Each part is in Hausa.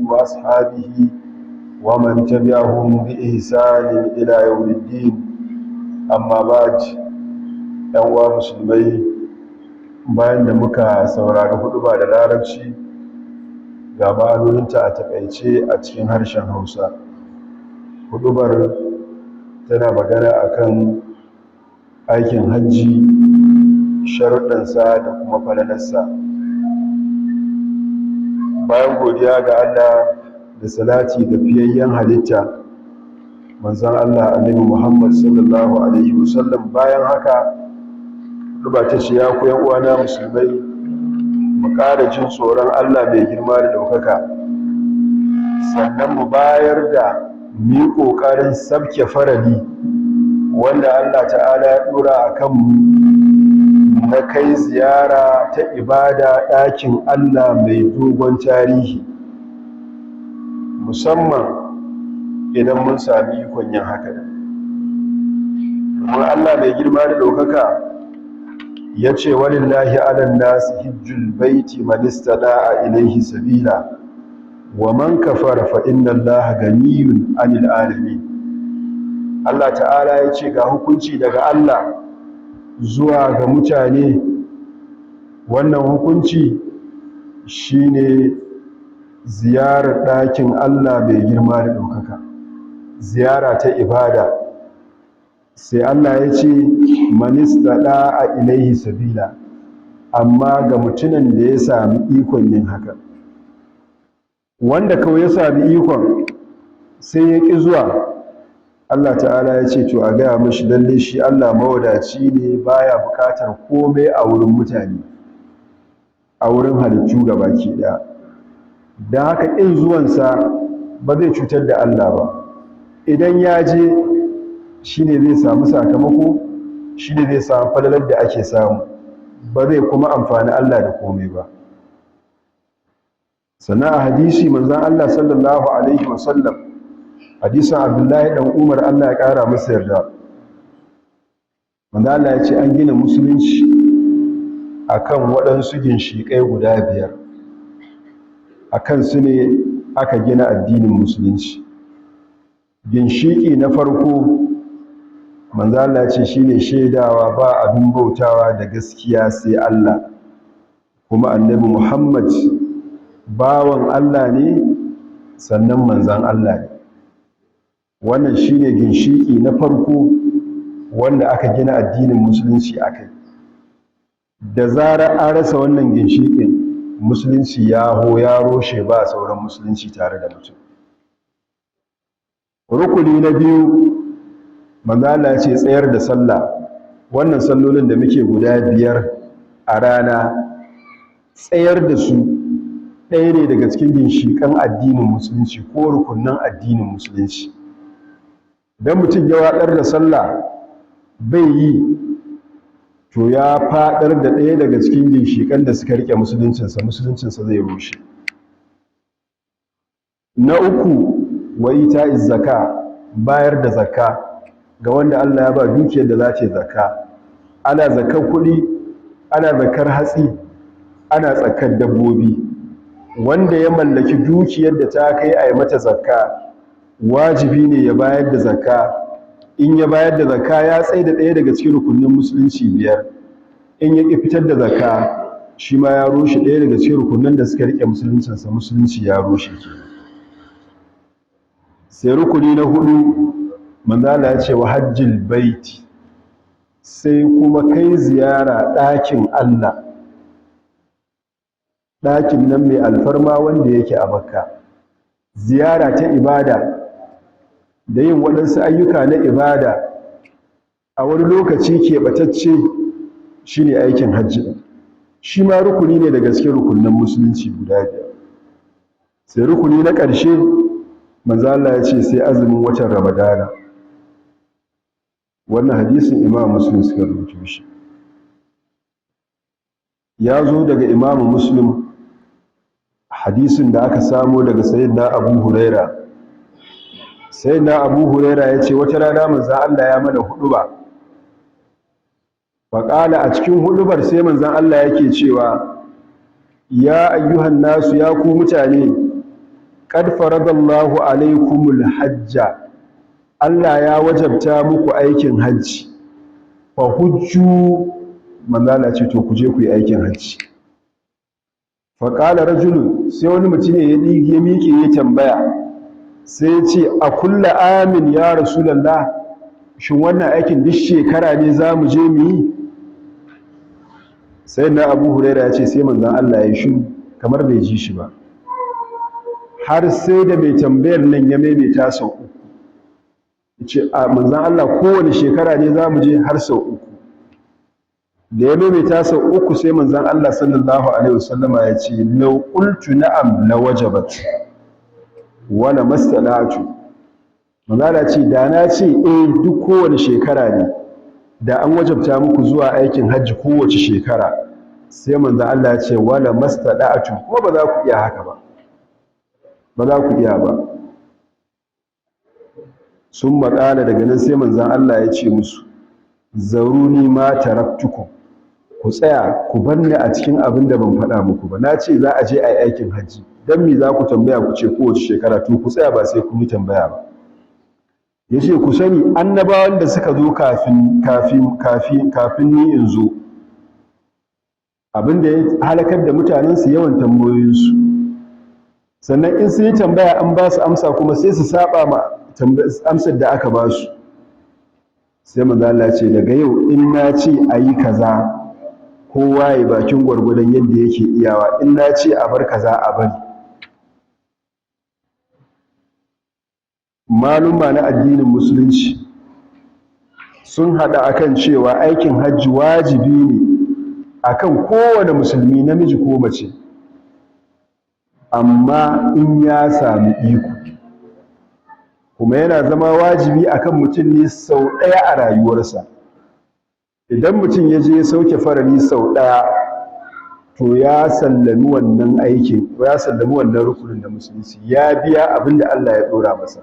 وأصحابه ومن تبعهم بإحسان إلى يوم الدين. أما بعد، ‘yan musulmai, bayan da muka saurari huɗuba da Larabci, ga ma'anoninta a takaice a cikin harshen Hausa. Huɗubar tana magana akan aikin hajji, sharuɗansa da kuma falalarsa. Bayan godiya ga Allah da salati ga fiyayyen halitta, Manzon Allah Annabi Muhammad sallallahu alaihi wasallam, bayan haka huɗuba ta ce: ya ku yan uwana musulmai, mu ƙara jin tsoron Allah mai girma da ɗaukaka, sannan mu bayar da mu ƙoƙarin sabke farali wanda Allah ta'ala ya ɗora a kanmu na kai ziyara ta ibada ɗakin Allah mai dogon tarihi, musamman idan mun sami ikon yin haka. Domin Allah mai girma da ɗaukaka ya ce: "Walillahi ala nasi hijjul baiti man istata'a ilayhi sabila, wa man kafara fa inna Allaha ganiyyun 'anil alamin." Allah ta'ala ya ce ga hukunci daga Allah zuwa ga mutane. Wannan hukunci shine ziyarar ɗakin Allah mai girma da ɗaukaka, ziyara ta ibada. Sai Allah ya ce: "Man istata'a ilaihi sabila", amma ga mutumin da ya sami ikon yin haka. Wanda kawai ya sami ikon sai ya ƙi zuwa, Allah ta'ala ya ce to a gaya mashi lalle shi Allah mawadaci ne, baya buƙatar komai a wurin mutane, a wurin halittu gabaki ɗaya. Don haka ƙin zuwansa ba zai cutar da Allah ba. Idan ya je, shi ne zai samu sakamako, shi ne zai samu falalar da ake samu, ba zai kuma amfani Allah da komai ba. Sannan a hadisi, manzon Allah sallallahu alaihi wasallam, hadisin Abdullahi dan Umar, Allah ya ƙara masa yarda, manzon Allah ya ce an gina musulunci akan waɗansu ginshiƙai guda biyar. Akan su ne aka gina addinin musulunci. Ginshiƙi na farko, manzo Allah ya ce, shine shaidawa ba abin bautawa da gaskiya sai Allah, kuma Annabi Muhammad bawan Allah ne, sannan manzon Allah ne. Wannan shine ginshiƙi na farko wanda aka gina addinin musulunci akai. Da zarar an rasa wannan ginshiƙin, musulunci ya ho ya roshe, ba sauran musulunci tare da mutum. Rukuni na biyu, manzo Allah ya ce tsayar da sallah. Wannan sallolin da muke guda biyar a rana, tsayar da su ɗaya ne daga cikin ginshiƙan addinin musulunci ko rukunnan addinin musulunci. Idan mutum ya watsar da sallah, bai yi, to ya faɗar da ɗaya daga cikin ginshiƙan da suka riƙe musuluncinsa, musuluncinsa zai rushe. Na uku, wa ita'iz zaka, bayar da zakka ga wanda Allah ya ba dukiyar da za ta yi zakka. Ana zakkar kuɗi, ana zakkar hatsi, ana zakkar dabbobi. Wanda ya mallaki dukiyar da ta kai a yi mata zakka, wajibi ne ya bayar da zakka. In ya bayar da zakka, ya tsaye da ɗaya daga cikin rukunin musulunci biyar. In ya ƙi fitar da zakka, shi ma ya rushe ɗaya daga cikin rukunin da suka riƙe musuluncinsa, musulunci ya rushe kenan. Sai rukuni na hudu, manzo Allah ya ce wa hajjil baiti, sai kuma kai ziyara ɗakin Allah, ɗakin nan mai alfarma wanda yake a Makka, ziyara ta ibada da yin waɗansu ayyuka na ibada a wani lokaci keɓatacce, shine aikin hajji. Shi ma rukuni ne daga cikin rukunin musulunci guda biyar. Sai rukuni na ƙarshe, manzo Allah ya ce sai azumin watan Ramadana. Wannan hadisin Imam Muslim suka rubuto shi. Ya zo daga Imam Muslim, hadisin da aka samo daga Sayyidina Abu Huraira. Sayyidina Abu Huraira ya ce wata rana manzo Allah ya mana huɗuba. Faƙala, a cikin huɗubar sai manzon Allah yake cewa: "Ya ayyuhan nasu, ya ku mutane, Qad faradallahu alaikumul hajja, Allah ya wajabta muku aikin hajji. Fa hujju, manzo Allah ce to ku je ku yi aikin hajji. Fa qala rajulun, sai wani mutum ya ya miƙe ya tambaya, sai ya ce a kulla amin ya rasulullah, shin wannan aikin duk shekara ne za mu je mu yi? Sai na Abu Huraira ya ce sai manzon Allah ya shiru kamar bai ji shi ba, har sai da mai tambayar nan ya maimaita sau uku. Ce a manzan Allah kowane shekara ne za mu je? Har sau uku da ya maimaita sau uku, sai manzan Allah sallallahu alaihi wasallama ya ce law qultu na'am la wajabat wala mastata'tu. Manzan Allah ce da na ce eh duk kowane shekara ne, da an wajabta muku zuwa aikin hajji kowace shekara. Sai manzan Allah ya ce wala mastata'tu, kuma ba za ku iya haka ba, ba za ku iya ba. Sun maƙala, daga nan sai manzan Allah ya ce musu zaruni ma taraktukum, ku tsaya ku banni a cikin abin da ban faɗa muku ba. Na ce za a je a yi aikin hajji, don me za ku tambaya ku ce kowace shekara? To ku tsaya, ba sai kun yi tambaya ba. Ya ce ku sani annabawan da suka zo kafin ni in zo, abin da ya halakar da mutanensu yawan tambayoyinsu. Sannan in sun yi tambaya an ba su amsa, kuma sai su saba ma amsar da aka ba su. Sai manzo Allah ce daga yau in na ce ayi kaza, kowa ya bakin gwargwadon yadda yake iyawa, in na ce a bar kaza, a bari. Maluma na addinin musulunci sun hada akan cewa aikin hajji wajibi ne akan kowane musulmi, namiji ko mace, amma in ya sami iko. Kuma yana zama wajibi akan mutum ne sau ɗaya a rayuwarsa. Idan mutum ya je ya sauke farali sau ɗaya, to ya sallami wannan aikin, ya sallami wannan rukunin da musulunci, ya biya abin da Allah ya ɗora masa.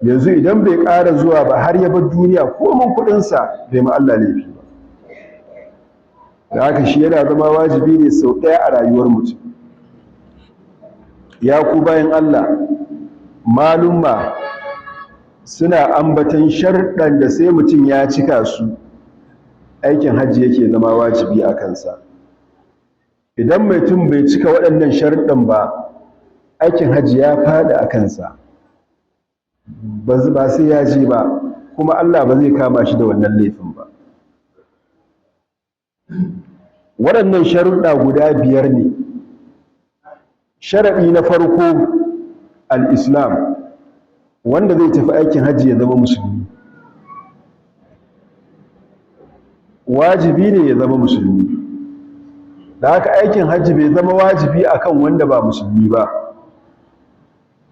Yanzu idan bai ƙara zuwa ba har ya bar duniya, komin kuɗinsa bai ma Allah laifi ba. Da haka shi yana zama wajibi ne sau ɗaya a rayuwar mutum. Ya ku bayan Allah, malumma suna ambatan sharɗan da sai mutum ya cika su aikin hajji yake zama wajibi a kansa. Idan mutum bai cika waɗannan sharɗan ba, aikin hajji ya faɗi a kansa, ba sai ya je ba, kuma Allah ba zai kama shi da wannan laifin ba. Waɗannan sharuɗa guda 5 ne. Sharaɗi na farko, al-islam, wanda zai tafi aikin hajji ya zama musulmi. Wajibi ne ya zama musulmi. Da haka aikin hajji bai zama wajibi akan wanda ba musulmi ba.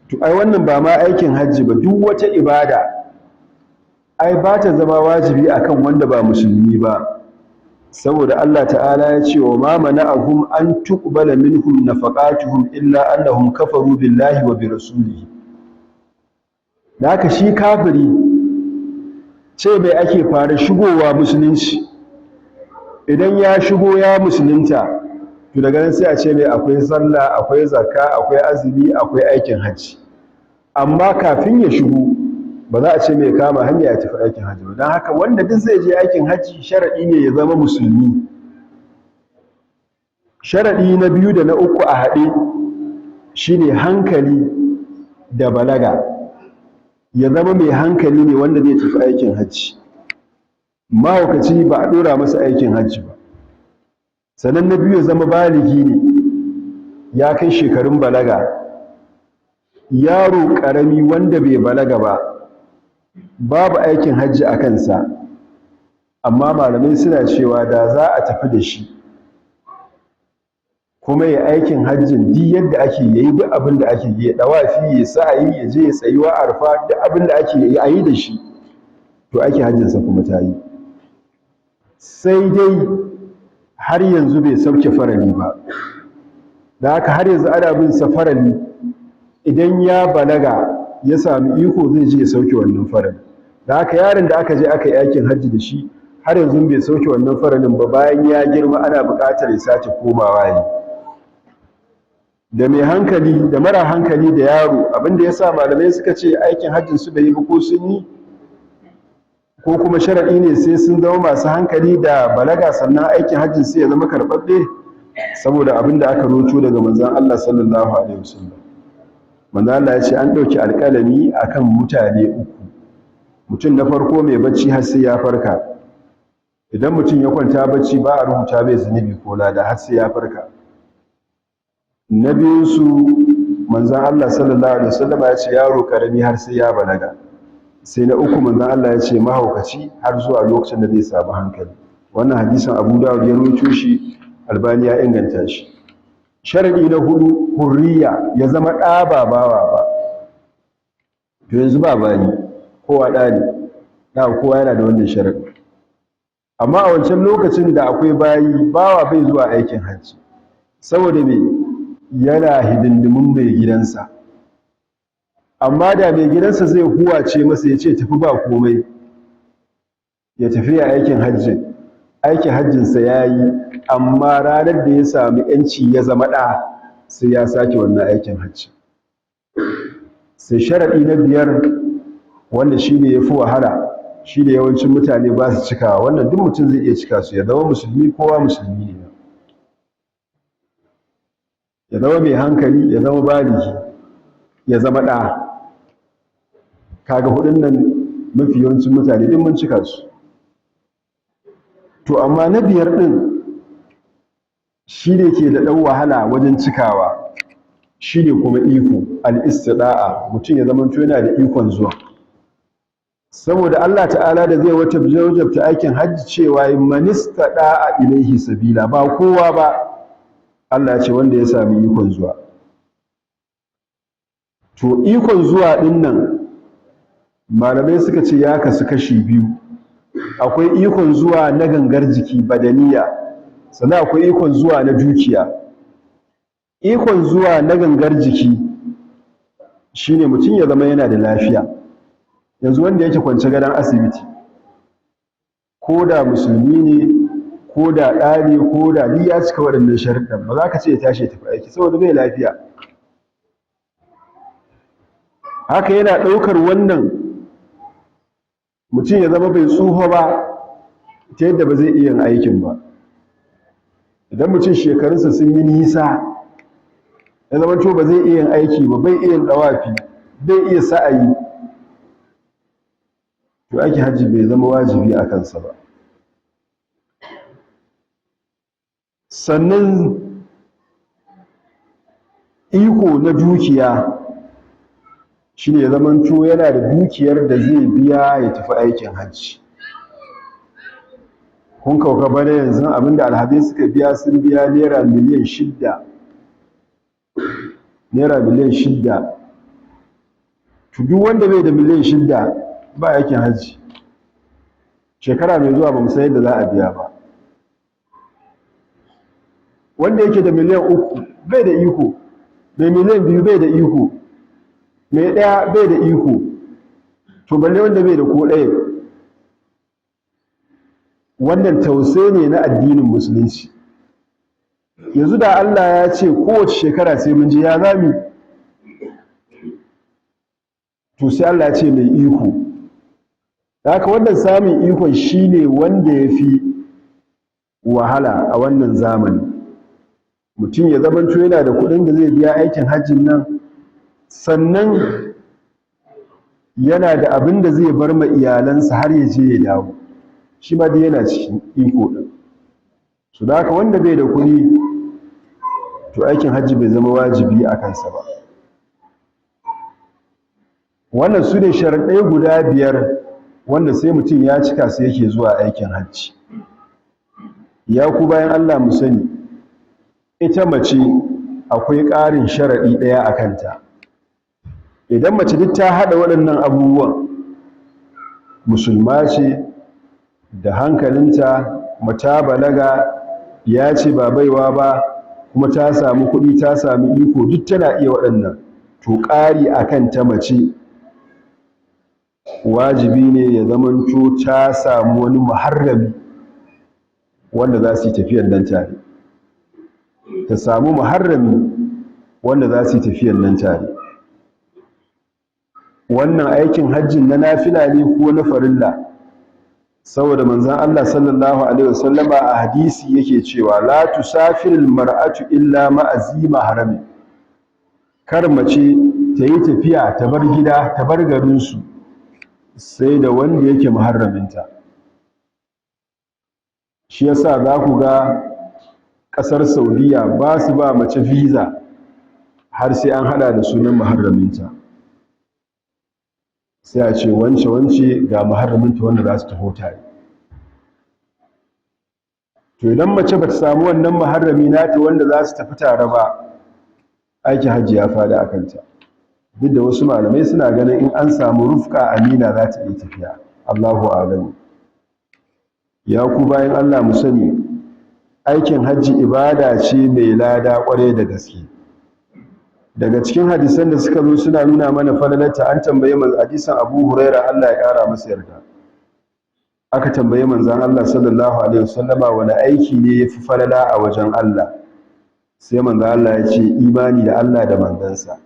To ai wannan ba ma aikin hajji ba, duk wata ibada ai ba ta zama wajibi akan wanda ba musulmi ba, saboda Allah ta'ala ya ce wa ma mana'ahum an tuqbala minhum nafaqatuhum illa annahum kafaru billahi wa bi rasulihi. Da haka shi kafiri ce bai ake fara shigowa musulunci. Idan ya shigo ya musulunta, to daga nan sai a ce mai akwai sallah, akwai zakka, akwai azumi, akwai aikin hajji. Amma kafin ya shigo ba za a ce mai kama hanya ya tafi aikin hajji ba. Don haka wanda duk zai je aikin hajji, sharaɗi ne ya zama musulmi. Sharaɗi na biyu da na uku a haɗe shine hankali da balaga. Ya zama mai hankali ne wanda zai tafi aikin hajji. Mahaukaci ba a ɗora masa aikin hajji ba. Sannan na biyu, ya zama baligi ne, ya kai shekarun balaga. Yaro ƙarami wanda bai balaga ba, babu aikin hajji a kansa, amma malamai suna cewa da za a tafi da shi kuma ya aikin hajjin duk yadda ake yayi, duk abin da ake yi, dawafi, ya sa'ayi, ya je ya tsayuwa arfa, duk abin da ake yi a yi da shi, to aikin hajjinsa kuma ta yi. Sai dai har yanzu bai sauke farali ba. Da haka har yanzu ana bin sa farali. Idan ya balaga ya sami iko, zai je ya sauke wannan farali. Da haka yaron da aka je aka yi aikin hajji da shi, har yanzu bai sauke wannan faralin ba. Bayan ya girma ana buƙatar ya sake komawa yi. Da mai hankali da mara hankali da yaro, abinda ya sa malamai suka ce aikin hajjin su bai yi ba ko sun yi, ko kuma sharaɗi ne sai sun zama masu hankali da balaga sannan aikin hajjin su ya zama karɓaɓɓe, saboda abinda aka roto daga manzon Allah sallallahu alaihi wasallam. Manzon Allah ya ce an ɗauki alƙalami akan mutane uku. Mutum na farko mai bacci har sai ya farka. Idan mutum ya kwanta bacci ba a rubuta mai zunubi ko lada har sai ya farka. Na biyunsu, manzon Allah sallallahu alaihi wasallam ya ce yaro karami har sai ya balaga. Sai na uku, manzon Allah ya ce mahaukaci har zuwa lokacin da zai samu hankali. Wannan hadisin Abu Dawud ya rawaito shi, Albani ya inganta shi. Sharadi na hudu, hurriya, ya zama ɗa ba bawa ba. To yanzu ba bayi, kowa ɗa ne, da kowa yana da wannan sharadi. Amma a wancan lokacin da akwai bayi, bawa bai zuwa aikin hajji, saboda me? Yana hidindimin mai gidansa. Amma da mai gidansa zai huwace masa ya ce tafi ba komai, ya tafi ya aikin hajji, aikin hajjinsa ya yi, amma ranar da ya sami yanci ya zama ɗa sai ya sake wannan aikin hajji. Sai sharaɗi na biyar, wanda shi ne ya fi wahala, shi ne yawancin mutane ba su cikawa. Wannan duk mutum zai iya cika su, ya zama musulmi, kowa musulmi ne, ya zama mai hankali, ya zama baligi, ya zama ɗa. Kaga hudun nan mafi yawancin mutane duk mun cika su. To amma na biyar ɗin shi ne ke da ɗan wahala wajen cikawa, shi ne kuma iko, al-istida'a, mutum ya zama to yana da ikon zuwa. Saboda Allah ta'ala da zai wata wajabta aikin hajji cewa manistada'a ilaihi sabila, ba kowa ba, Allah ya ce wanda ya sami ikon zuwa. To ikon zuwa ɗin nan malamai suka ce ya kasu kashi biyu. Akwai ikon zuwa na gangar jiki, badaniya, sannan akwai ikon zuwa na dukiya. Ikon zuwa na gangar jiki shine mutum ya zama yana da lafiya. Yanzu wanda yake kwance gadon asibiti, ko da musulmi ne, ko da ɗa ne, ko da duk ya cika waɗannan sharuɗan, ba za ka ce ya tashi ya tafi aiki saboda bai lafiya. Haka yana ɗaukar wannan mutum ya zama bai tsufa ba ta yadda ba zai iya yin aikin ba. Idan mutum shekarunsa sun yi nisa, ya zama to ba zai iya yin aiki ba, bai iya yin ɗawafi, bai iya sa'ayi, to aikin hajji bai zama wajibi a kansa ba. Sannan iko na dukiya shine ya zamanto yana da dukiyar da zai biya ya tafi aikin hajji. Kun kauka bane yanzu abinda alhazai suka biya, sun biya naira miliyan 6. Naira miliyan 6. To duk wanda bai da miliyan 6 ba aikin hajji. Shekara mai zuwa ba mu san yadda za a biya ba. Wanda yake da miliyan 3 bai da iko, mai miliyan 2 bai da iko, mai 1 bai da iko, to balle wanda bai da ko ɗaya. Wannan tausayi ne na addinin musulunci. Yanzu da Allah ya ce kowace shekara sai mun je, ya zami? To sai Allah ya ce mai iko. Haka wannan samun ikon shine wanda ya fi wahala a wannan zamani. Mutum ya zamanto yana da kuɗin da zai biya aikin hajjin nan, sannan yana da abin da zai bar ma iyalansa har ya je ya dawo, shi ma dai yana cikin iko ɗin. Su da haka wanda bai da kuɗi, to aikin hajji bai zama wajibi a kansa ba. Wannan su ne sharaɗai guda 5 wanda sai mutum ya cika su yake zuwa aikin hajji. Ya ku bayan Allah mu sani, ita mace akwai ƙarin sharaɗi ɗaya a kanta. Idan mace duk ta haɗa waɗannan abubuwan, musulma ce da hankalinta, mata balaga, ya ce ba baiwa ba, kuma ta samu kuɗi, ta samu iko, duk tana iya waɗannan, to ƙari a kan ta mace wajibi ne ya zamanto ta samu wani muharrami wanda za su yi tafiyar nan tare. Ta samu muharrami Wanda za su yi tafiyan nan tare. Wannan aikin hajjin na nafila ne ko na farilla? Saboda manzon Allah sallallahu alaihi wasallama a hadisi yake cewa la tusafirul mar'atu illa ma'azima harami. Kar mace ta yi tafiya ta bar gida, ta bar garinsu, sai da wanda yake muharraminta. Shi yasa za ku ga ƙasar Saudiya ba su ba mace visa har sai an hada da sunan muharraminta. Sai a ce wance wance ga muharraminta wanda za su taho tare. To idan mace ba ta samu wannan muharrami nata wanda za su tafi tare ba, aiki hajji ya fada a kanta. Duk da wasu malamai suna ganin in an samu rufka amina za ta iya tafiya. Allahu a'lam. Ya ku bayan Allah, mu sani aikin hajji ibada ce mai lada kwarai da gaske. Daga cikin hadisan da suka zo suna nuna mana falalarta, an tambaye hadisan Abu Huraira, Allah ya kara masa yarda. Aka tambaye manzon Allah sallallahu alaihi wasallama wani aiki ne yafi falala a wajen Allah. Sai manzon Allah ya ce imani da Allah da manzansa.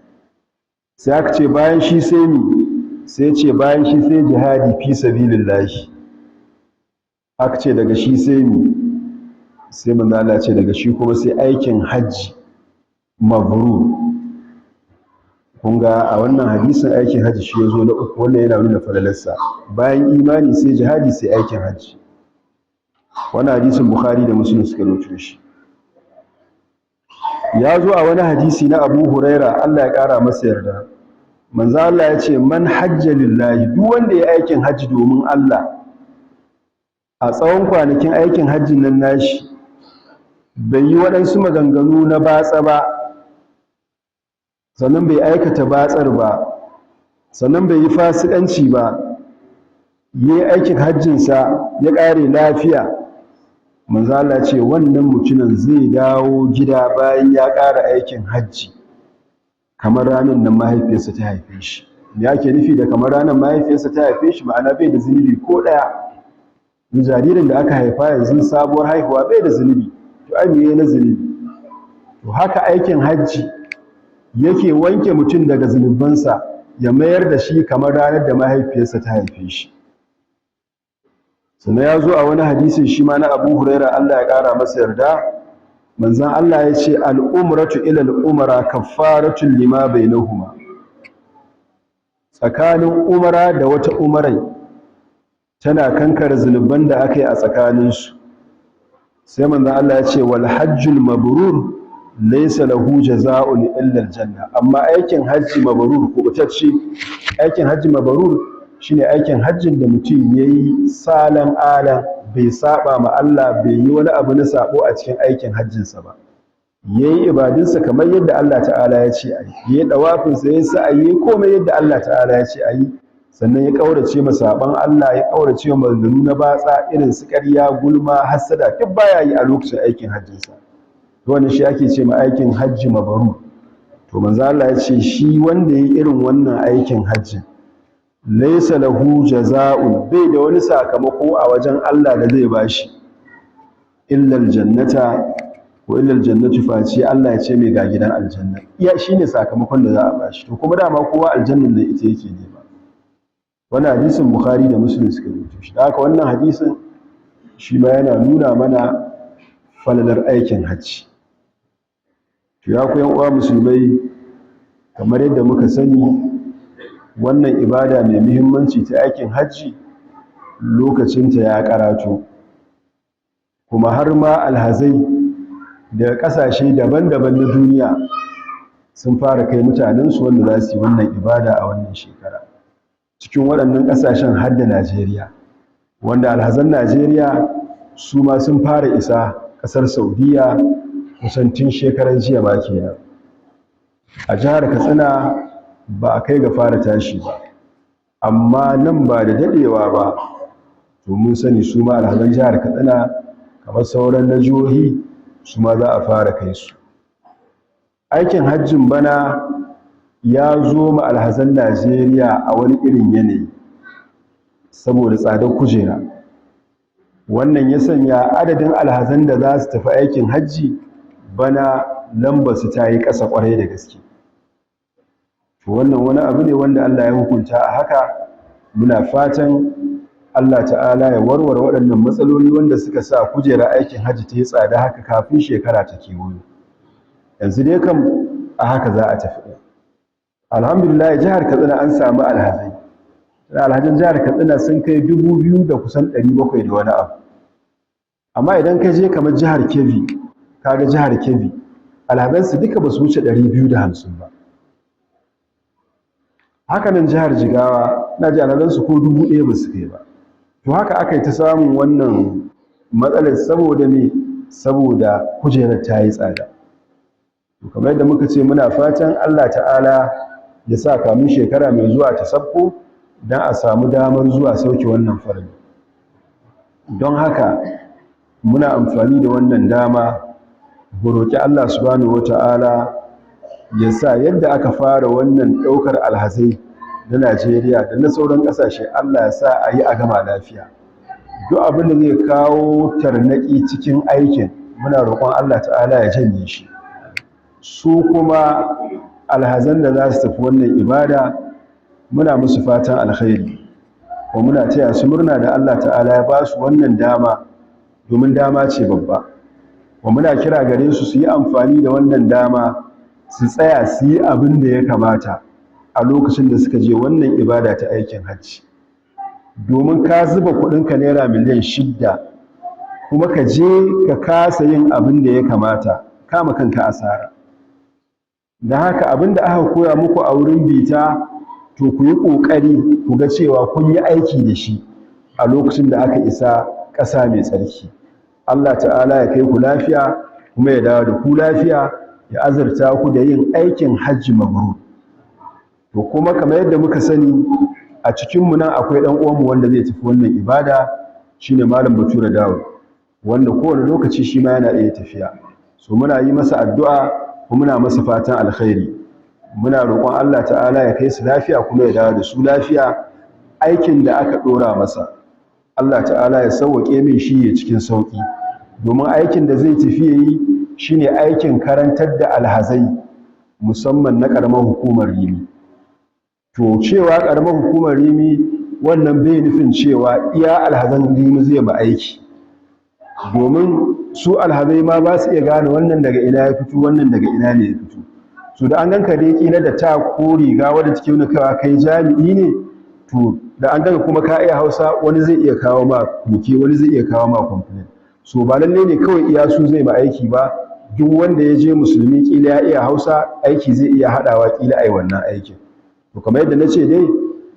Sai aka ce bayan shi sai mi? Sai ya ce bayan shi sai jihadi fi sabilillahi. Aka ce daga shi sai mi? Sai manzon Allah ya ce daga shi kuma sai aikin hajji mabrur. Kun ga a wannan hadisin aikin hajji shi yazo na uku. Wannan yana nuna falalarsa. Bayan imani sai jihadi, sai aikin hajji. Wannan hadisin Bukhari da Muslim suka rawaito shi. Ya zo a wani hadisi na Abu Huraira, Allah ya kara masa yarda. Manzo Allah ya ce man hajja lillahi, duk wanda ya aikin hajji domin Allah, a tsawon kwanakin aikin hajjin nan nashi bai yi waɗansu maganganu na batsa ba, sannan bai aikata batsar ba, sannan bai yi fasikanci ba, ya yi aikin hajjinsa ya ƙare lafiya, manzo Allah ce wannan mutumin zai dawo gida bayan ya ƙara aikin hajji kamar ranar nan mahaifiyarsa ta haife shi. Me ake nufi da kamar ranar mahaifiyarsa ta haife shi? Ma'ana bai da zunubi ko ɗaya. Jaririn da aka haifa yanzu sabuwar haihuwa bai da zunubi, to ai meye na zunubi? To haka aikin hajji yake wanke mutum daga zunubansa, ya mayar da shi kamar ranar da mahaifiyarsa ta haife shi. Sannan ya zo a wani hadisin shi ma na Abu Huraira, Allah ya ƙara masa yarda. Manzon Allah ya ce al'umratu ila al'umra kaffaratun lima bainahuma. Tsakanin umara da wata umarai tana kankare zunuban da aka yi a tsakaninsu. Sai manzon Allah ya ce wal hajjul mabrur laysa lahu jazaa'un illa aljanna. Amma aikin hajji mabrur, kubutacce aikin hajji mabrur, shine aikin hajjin da mutum yayi salan alan, bai saba ma Allah, bai yi wani abu na sabo a cikin aikin hajjinsa ba, yayi ibadunsa kamar yadda Allah ta'ala ya ce ayi, yayi dawafin sa, yayi sa'ayi, komai yadda Allah ta'ala ya ce ayi, sannan ya kaurace ma saban Allah, ya kaurace ma maganganu na batsa irin su ƙarya, gulma, hasada, duk baya yi a lokacin aikin hajjinsa. To wannan shi ake ce ma aikin hajji mabrur. To manzo Allah ya ce shi wanda yayi irin wannan aikin hajji laysa lahu jazaa'un, bai da wani sakamako a wajen Allah da zai bashi illa aljannata ko illa aljannatu, face Allah ya ce mai ga gidan aljanna. Iya shine sakamakon da za a bashi. To kuma dama kowa aljannan da ita yake nema. Wannan hadisin Bukhari da Muslim suka rubuto shi. Da haka wannan hadisin shi ma yana nuna mana falalar aikin hajji. To ya ku yan uwa musulmai, kamar yadda muka sani, wannan ibada mai muhimmanci ta aikin hajji lokacinta ya karato, kuma har ma alhazai daga ƙasashe daban-daban na duniya sun fara kai mutanensu wanda za su yi wannan ibada a wannan shekara. Cikin waɗannan ƙasashen har da Najeriya, wanda alhazan Najeriya su ma sun fara isa ƙasar Saudiya kusan tun shekaran jiya ma kenan. A jihar Katsina ba a kai ga fara tashi ba, amma nan ba da daɗewa ba to mun sani su ma alhazan jihar Katsina kamar sauran na jihohi su ma za a fara kai su. Aikin hajjin bana ya zo ma alhazan Najeriya a wani irin yanayi saboda tsadar kujera. Wannan ya sanya adadin alhazan da za su tafi aikin hajji bana lambar su ta yi ƙasa ƙwarai da gaske. To wannan wani abu ne wanda Allah ya hukunta a haka. Muna fatan Allah ta'ala ya warware waɗannan matsaloli wanda suka sa kujera aikin hajji ta yi tsada haka kafin shekara ta kewayo. Yanzu dai kam a haka za a tafi. Alhamdulillah, jihar Katsina an samu alhazai. Alhazan jihar Katsina sun kai 2000 da kusan 700 da wani abu. Amma idan ka je kamar jihar Kebbi, kaga jihar Kebbi alhazansu duka ba su wuce 250 ba. Hakanan jihar Jigawa, na ji alhazansu ko 1000 ba su kai ba. To haka aka yi ta samun wannan matsalar. Saboda me? Saboda kujerar ta yi tsada. To kamar yadda muka ce, muna fatan Allah ta'ala ya sa kamun shekara mai zuwa ta sabko don a samu damar zuwa sauke wannan farali. Don haka muna amfani da wannan dama mu roƙi Allah subhanahu wata'ala ya sa yadda aka fara wannan ɗaukar alhazai na Najeriya da na sauran ƙasashe, Allah ya sa a yi a gama lafiya. Duk abin da zai kawo tarnaƙi cikin aikin, muna roƙon Allah ta'ala ya janye shi. Su kuma alhazan da za su tafi wannan ibada, muna musu fatan alkhairi, ko muna taya su murna da Allah ta'ala ya ba su wannan dama, domin dama ce babba. Ko muna kira gare su su yi amfani da wannan dama, su tsaya su yi abin da ya kamata a lokacin da suka je wannan ibada ta aikin hajji. Domin ka zuba kuɗinka naira miliyan 6, kuma ka je ka kasa yin abin da ya kamata, kama kanka asara. Da haka abin da aka koya muku a wurin bita, to ku yi ƙoƙari ku ga cewa kun yi aiki da shi a lokacin da aka isa ƙasa mai tsarki. Allah ta'ala ya kai ku lafiya kuma ya dawo da ku lafiya, ya azurta ku da yin aikin hajji mabrur. To kuma kamar yadda muka sani, a cikinmu nan akwai ɗan uwanmu wanda zai tafi wannan ibada, shine Malam Bature Dawo, wanda kowane lokaci shi ma yana iya tafiya. So muna yi masa addu'a kuma muna masa fatan alkhairi. Muna roƙon Allah ta'ala ya kai su lafiya kuma ya dawo da su lafiya. Aikin da aka ɗora masa, Allah ta'ala ya sauwaƙe mai shi ya cikin sauƙi, domin aikin da zai tafi yayi shine aikin karantar da alhazai, musamman na ƙaramar hukumar Rimi. To cewa ƙaramar hukumar Rimi, wannan bai nufin cewa iya alhazan Rimi zai ma aiki, domin su alhazai ma ba su iya gane wannan daga ina ya fito, wannan daga ina ne ya fito. So da an ganka dai kila da ta ko riga wadda take nuna cewa kai jami'i ne, to da an ganka kuma ka iya Hausa, wani zai iya kawo ma koke, wani zai iya kawo ma complaint. So ba lalle ne kawai iya su zai ma aiki ba. Duk wanda ya je musulmi, kila ya iya Hausa, aiki zai iya haɗawa, kila ai wannan aikin. To kamar yadda na ce dai,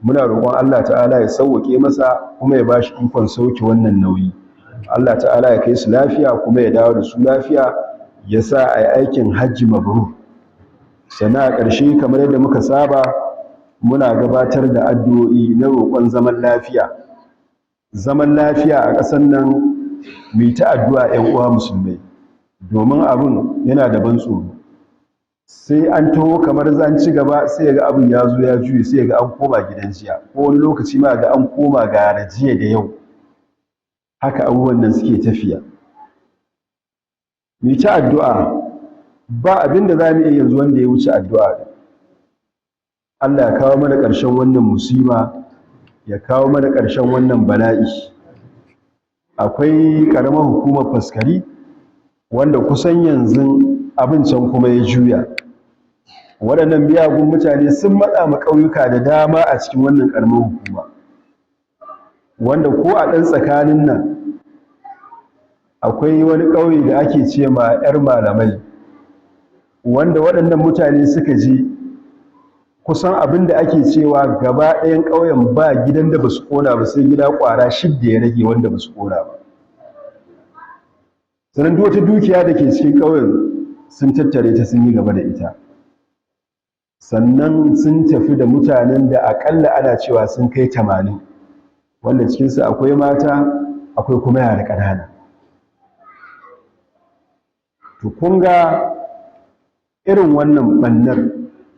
muna roƙon Allah ta'ala ya sauwaƙe masa kuma ya bashi ikon sauke wannan nauyi. Allah ta'ala ya kai su lafiya kuma ya dawo da su lafiya, ya sa a yi aikin hajji mabrur. Sannan a ƙarshe, kamar yadda muka saba, muna gabatar da addu'o'i na roƙon zaman lafiya, zaman lafiya a ƙasar nan. Mu ta addu'a, 'yan uwa musulmai, domin abin yana da ban tsoro. Sai an taho kamar zan ci gaba, sai ga abin ya zo ya juye, sai ga an koma gidan jiya, ko wani lokaci ma ga an koma gara jiya da yau. Haka abubuwan nan suke tafiya. Mu ta addu'a, ba abin da za mu iya yanzu wanda ya wuce addu'a. Allah ya kawo mana ƙarshen wannan musiba, ya kawo mana ƙarshen wannan bala'i. Akwai ƙaramar hukumar Faskari, wanda kusan yanzu abin can kuma ya juya. Waɗannan miyagun mutane sun matsa ma ƙauyuka da dama a cikin wannan ƙaramar hukuma, wanda ko a ɗan tsakanin nan akwai wani ƙauye da ake ce ma 'yar malamai, wanda waɗannan mutane suka ji kusan abin da ake cewa gaba ɗayan ƙauyen ba gidan da ba su ƙona ba, sai gida ƙwara 6 ya rage wanda ba su ƙona ba. Sannan duk wata dukiya da ke cikin ƙauyen sun tattare ta, sun yi gaba da ita. Sannan sun tafi da mutanen da aƙalla ana cewa sun kai 80, wanda cikinsu akwai mata, akwai kuma yara ƙanana. To kun ga irin wannan ɓannar,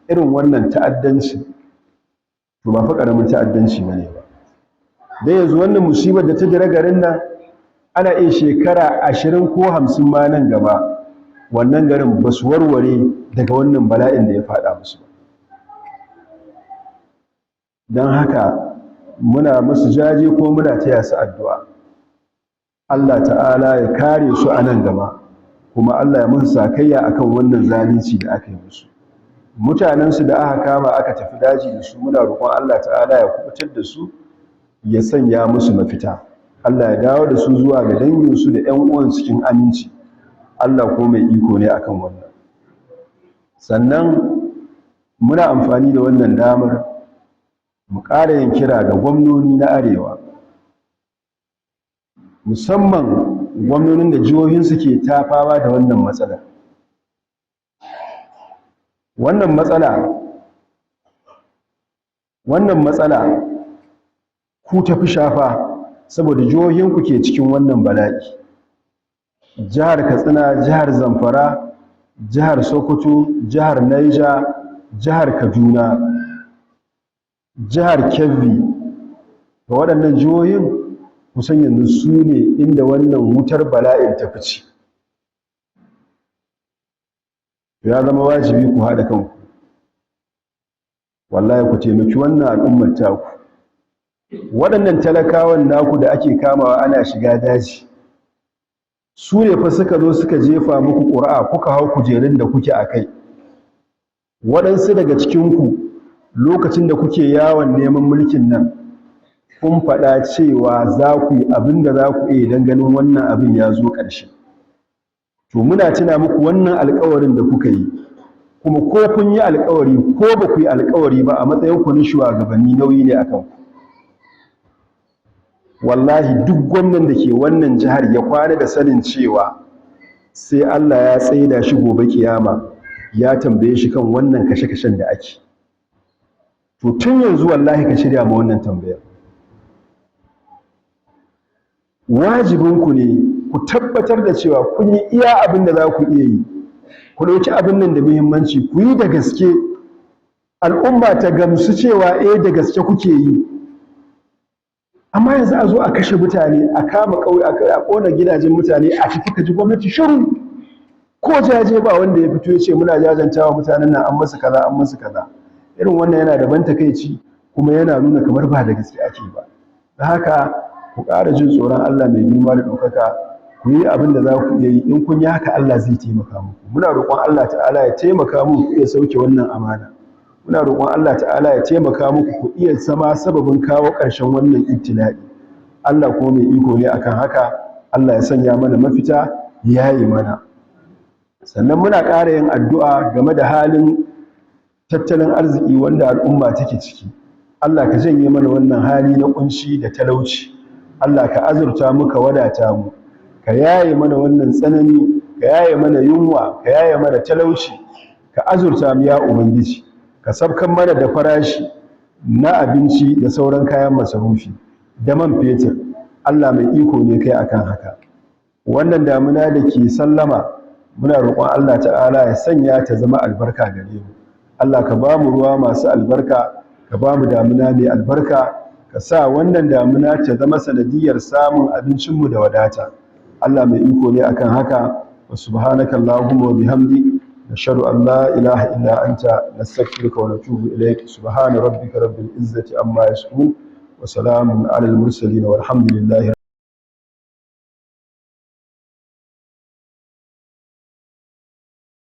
irin wannan ta'addanci, to ba fa ƙaramin ta'addanci ba ne ba. Dai yanzu wannan musibar da ta jira garin nan, ana iya shekara 20 ko 50 ma nan gaba. wannan garin ba su warware daga wannan bala'in da ya faɗa musu ba. Don haka muna musu jaje ko muna taya su addu'a. Allah ta'ala ya kare su a nan gaba, kuma Allah ya musu sakayya akan wannan zalunci da aka yi musu. Mutanensu da aka kama aka tafi daji da su, muna roƙon Allah ta'ala ya kubutar da su, ya sanya musu mafita. Allah ya dawo da su zuwa ga danginsu da ƴan uwan cikin aminci. Allah ko mai iko ne akan wannan. Sannan muna amfani da wannan damar mu ƙara yin kira ga gwamnoni na arewa, musamman gwamnonin da jihohinsu ke ta fama da wannan matsalar. Wannan matsala ku tafi shafa, saboda jihohinku ke cikin wannan bala'i. Jihar Katsina, jihar Zamfara, jihar Sokoto, jihar Niger, jihar Kaduna, jihar Kebbi, ga waɗannan jihohin kusan yanzu su ne inda wannan wutar bala'in ta fi ci. Ya zama wajibi ku haɗa kanku, wallahi ku taimaki wannan al'ummar taku. Waɗannan talakawan naku da ake kamawa ana shiga daji, su ne fa suka zo suka jefa muku ƙuri'a kuka hau kujerun da kuke a kai. Waɗansu daga cikinku, lokacin da kuke yawon neman mulkin nan, kun faɗa cewa za ku yi abin da za ku iya don ganin wannan abin ya zo ƙarshe. To, muna tuna muku wannan alƙawarin da kuka yi. Kuma ko kun yi alƙawari ko ba ku yi alƙawari ba, a matsayin ku na shugabanni, nauyi ne akan ku. Wallahi duk gwamnan da ke wannan jihar ya kwana da sanin cewa sai Allah ya tsaida shi gobe kiyama, ya tambaye shi kan wannan kashe-kashen da ake. To, tun yanzu wallahi ka shirya ma wannan tambayar. Wajibinku ne ku tabbatar da cewa kun yi iya abin da za ku iya yi. Ku ɗauki abin nan da muhimmanci, ku yi da gaske, al'umma ta gamsu cewa eh, da gaske kuke yi. Amma yanzu a zo a kashe mutane, a kama ƙauye, a ƙona gidajen mutane, a tafi, ka ji gwamnati shiru, ko jaje ba wanda ya fito ya ce muna jajantawa mutanen nan, an masu kaza, an masu kaza. Irin wannan yana da ban takaici, kuma yana nuna kamar ba da gaske ake ba. Da haka ku ƙara jin tsoron Allah mai girma da ɗaukaka, ku yi abin da za ku iya yi. In kun yi haka, Allah zai taimaka muku. Muna roƙon Allah ta'ala ya taimaka muku ku iya sauke wannan amana. Muna roƙon Allah ta'ala ya taimaka muku ku iya zama sababin kawo ƙarshen wannan ibtila'i. Allah ko mai iko ne akan haka. Allah ya sanya mana mafita, ya yi mana. Sannan muna ƙara yin addu'a game da halin tattalin arziki wanda al'umma take ciki. Allah ka janye mana wannan hali na kunci da talauci. Allah ka azurta mu, ka wadata mu, ka yaye mana wannan tsanani, ka yaye mana yunwa, ka yaye mana talauci, ka azurta mu ya Ubangiji. Ka sabkan mana da farashi na abinci da sauran kayan masarufi da man fetur. Allah mai iko ne kai akan haka. Wannan damuna da ke sallama, muna roƙon Allah ta'ala ya sanya ta zama albarka gare mu. Allah ka ba mu ruwa masu albarka, ka ba mu damuna mai albarka, ka sa wannan damuna ta zama sanadiyar samun abincinmu da wadata. Allah mai iko ne akan haka. Wa subhanaka allahumma wa bihamdik, nashhadu an la ilaha illa anta, nastaghfiruka wa natubu ilayk. Subhana rabbika rabbil izzati amma yasifun, wa salamun alal mursalin, walhamdulillahi.